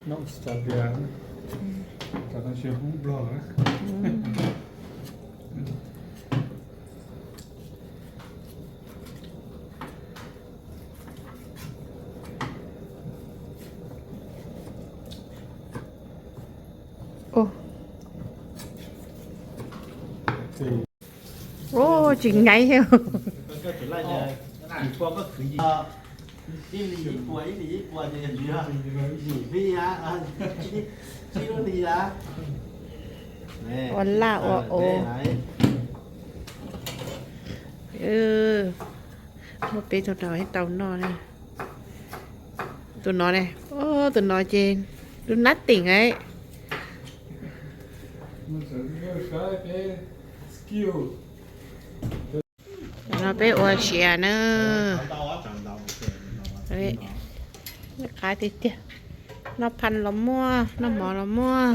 Noj tso tias, tam no tsis hub nplog. Tsis nyaiv thiab. Ua laj ua ua. Muaj peb tug no tau noj ne. Tus no ne, tus no ces lub nab teem lauj. No peb ua siav na. Qab tiag tiag. Noj phaj los muaj, noj mov los muaj.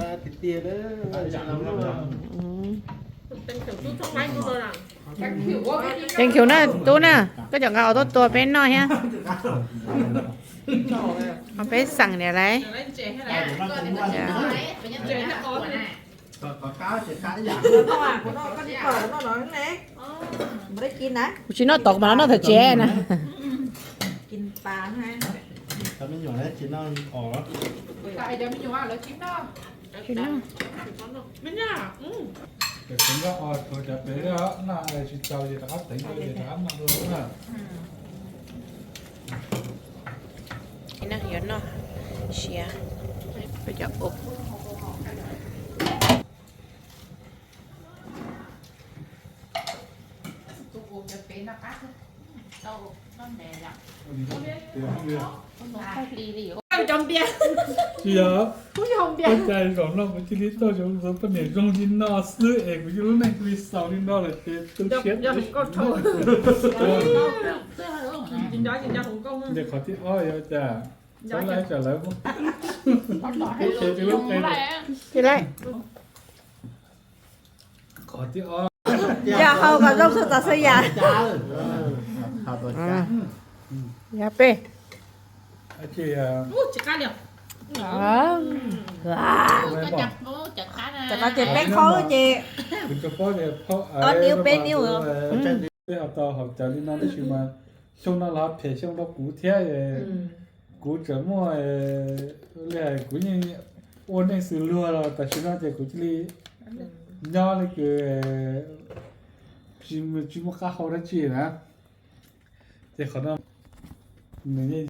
Thank you na tub na, koj cov nqa ua tuaj tua peb noj thiab. Peb xeem niam lawv. Kuv tsis noj tod mas los noj tom tsev na. Tsis noj. Yuav noj siav. Cov npias. Tsis yog, ua cas zaum no kuv cia li tuaj zoo poj niam zoo li no xwb es kuv cia lub neej cia li xaus li no lawm ces tu siab. Ces qhov thib ob yog cas, txhob laib tsam lawv muab kuv tsev tus lub qe. Qhov thib ob, yog haus kom zoo txhua tsav txhua yam. Yog peb. Cov no ces peb qhaub ces ob niv peb niv. Peb ho tau haus cawv li no tab sis mas xyoo no los phem xyoo rau kuv thiab. Kuv tseem muaj li hais kuv yeej ua neej xws luag los tam sim no ces kuv cia li nyob li kws tsis muaj qab hau dab tsi na. Ces qhov no nws yeej